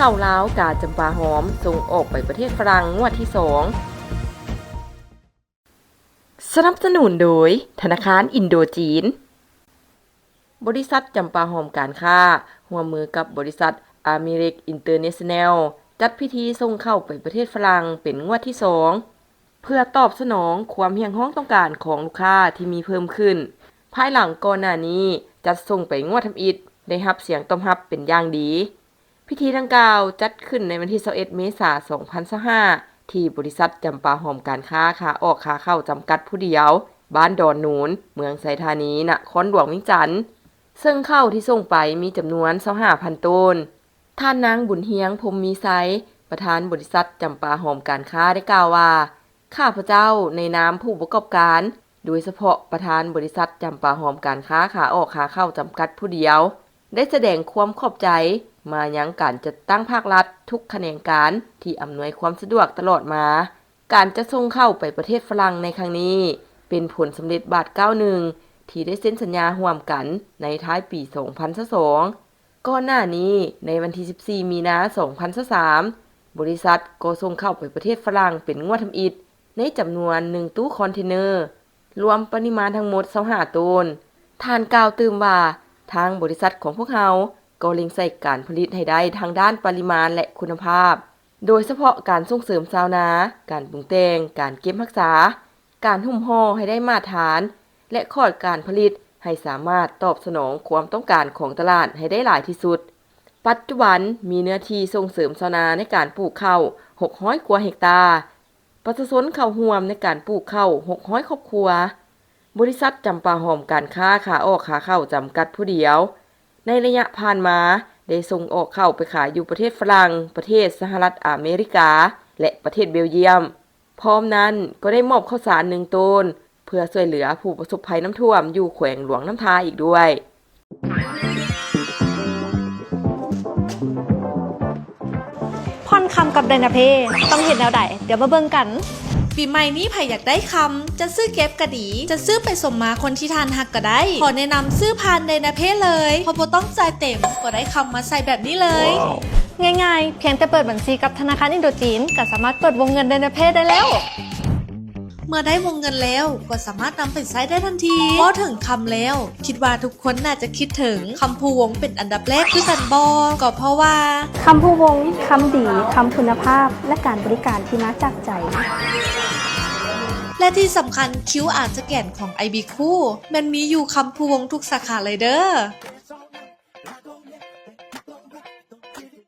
ເຂົ້າລາວກາຈຳປາຫອມສົ່ງອອກໄປປະເທດຝຣັ່ງງວດທີສອງ. ສະໜັບສະໜູນໂດຍທະນາຄານອິນໂດຈີນ. ບໍລິສັດຈຳປາຫອມການຄ້າ ຮ່ວມມືກັບບໍລິສັດອາມີເລັກອິນເຕີເນຊັນແນວ ຈັດພິທີສົ່ງເຂົ້າໄປປະເທດຝຣັ່ງເປັນງວດທີສອງ ເພື່ອຕອບສະໜອງຄວາມຮຽກຮ້ອງຕ້ອງການຂອງລູກຄ້າທີ່ມີເພີ່ມຂຶ້ນ ພາຍຫຼັງກ່ອນໜ້ານີ້ຈັດສົ່ງໄປງວດທຳອິດ ໄດ້ຮັບສຽງຕອບຮັບເປັນຢ່າງດີ. ພິທີດັ່ງກ່າວຈັດຂຶ້ນໃນວັນທີຊາວເອັດ ເມສາ ສອງພັນຊາວຫ້າ ທີ່ບໍລິສັດຈຳປາຫອມການຄ້າຂາອອກຂາເຂົ້າຈຳກັດຜູ້ດຽວ ບ້ານດອນໜູນ ເມືອງໄຊທານີ ນະຄອນຫຼວງວຽງຈັນ. ເຊິ່ງເຂົ້າທີ່ສົ່ງໄປມີຈຳນວນຊາວຫ້າພັນໂຕນ. ທ່ານນາງ ບຸນຮຽງ ພົມມີໄຊ ປະທານບໍລິສັດຈຳປາຫອມການຄ້າ ໄດ້ກ່າວວ່າ ຂ້າພະເຈົ້າໃນນາມຜູ້ປະກອບການ ໂດຍສະເພາະປະທານບໍລິສັດຈຳປາຫອມການຄ້າຂາອອກຂາເຂົ້າຈຳກັດຜູ້ດຽວ ໄດ້ສະແດງຄວາມຂອບໃຈມາຍັງການຈັດຕັ້ງພາກລັດທຸກຂະແໜງການທີ່ອຳນວຍຄວາມສະດວກຕະຫຼອດມາ. ການຈະສົ່ງເຂົ້າໄປປະເທດຝຣັ່ງໃນຄັ້ງນີ້ ເປັນຜົນສຳເລັດບາດກ້າວໜຶ່ງທີ່ໄດ້ເຊັນສັນຍາຮ່ວມກັນໃນທ້າຍປີສອງພັນຊາວສອງ. ກ່ອນໜ້ານີ້ໃນວັນທີສິບສີ່ ມີນາ ສອງພັນຊາວສາມ ບໍລິສັດກໍສົ່ງເຂົ້າໄປປະເທດຝຣັ່ງເປັນງວດທຳອິດ ໃນຈຳນວນໜຶ່ງຕູ້ຄອນເທນເນີ ລວມປະລິມານທັງໝົດຊາວຫ້າໂຕນ. ທ່ານກ່າວຕື່ມວ່າ ທາງບໍລິສັດຂອງພວກເຮົາກໍເລັ່ງໃສ່ການຜະລິດໃຫ້ໄດ້ທັງດ້ານປະລິມານ ແລະ ຄຸນນະພາບ, ໂດຍສະເພາະການສົ່ງເສີມຊາວນາ, ການປຸງແຕ່ງ, ການເກັບຮັກສາ, ການຫຸ້ມຫໍ່ໃຫ້ໄດ້ມາດຖານ ແລະ ຂອດການຜະລິດໃຫ້ສາມາດຕອບສະໜອງຄວາມຕ້ອງການຂອງຕະຫຼາດໃຫ້ໄດ້ຫຼາຍທີ່ສຸດ. ປັດຈຸບັນມີເນື້ອທີ່ສົ່ງເສີມຊາວນາໃນການປູກເຂົ້າຫົກຮ້ອຍກວ່າເຮັກຕາ. ປະຊາຊົນເຂົ້າຮ່ວມໃນການປູກເຂົ້າຫົກຮ້ອຍຄອບຄົວ. ບໍລິສັດຈຳປາຫອມການຄ້າຂາອອກຂາເຂົ້າຈຳກັດຜູ້ດຽວ ໃນໄລຍະຜ່ານມາໄດ້ສົ່ງອອກເຂົ້າໄປຂາຍຢູ່ປະເທດຝຣັ່ງ, ປະເທດສະຫະລັດອາເມລິກາ ແລະ ປະເທດເບວຢ້ຽມ. ພ້ອມນັ້ນກໍໄດ້ມອບເຂົ້າສານໜຶ່ງໂຕນ ເພື່ອຊ່ວຍເຫຼືອຜູ້ປະສົບໄພນ້ຳຖ້ວມຢູ່ແຂວງຫຼວງນ້ຳທາອີກດ້ວຍ. ຜ່ອນຄຳກັບໄດນາເພ ຕ້ອງເຮັດແນວໃດ? ດຽວມາເບິ່ງກັນ. ປີໃໝ່ນີ້ໃຜຢາກໄດ້ຄຳ ຈະຊື້ເກັບກໍດີ ຈະຊື້ໄປສົມມາຄົນທີ່ທ່ານຮັກກໍໄດ້. ຂໍແນະນຳຊື້ຜ່ານໄດນາເພເລີຍ ເພາະບໍ່ຕ້ອງຈ່າຍເຕັມ ກໍໄດ້ຄຳມາໃສ່ແບບນີ້ເລີຍ. ງ່າຍໆ ພຽງແຕ່ເປີດບັນຊີກັບທະນາຄານອິນໂດຈີນ ກໍສາມາດເປີດວົງເງິນໄດນາເພໄດ້ແລ້ວ. ເມື່ອໄດ້ວົງເງິນແລ້ວ ກໍສາມາດນຳໄປໃຊ້ໄດ້ທັນທີ. ເວົ້າເຖິງຄຳແລ້ວ ຄິດວ່າທຸກຄົນໜ້າຈະຄິດເຖິງຄຳພູວົງເປັນອັນດັບແລກຄືກັນບໍ່? ກໍເພາະວ່າ ຄຳພູວົງ ຄຳດີ ຄຳຄຸນນະພາບ ແລະ ການບໍລິການທີ່ມາຈາກໃຈ. ແລະທີ່ສຳຄັນ ຄິວອາ ສະແກນຂອງໄອບີຄູ ແມ່ນມີຢູ່ຄຳພູວົງທຸກສາຂາເລີຍເດີ້.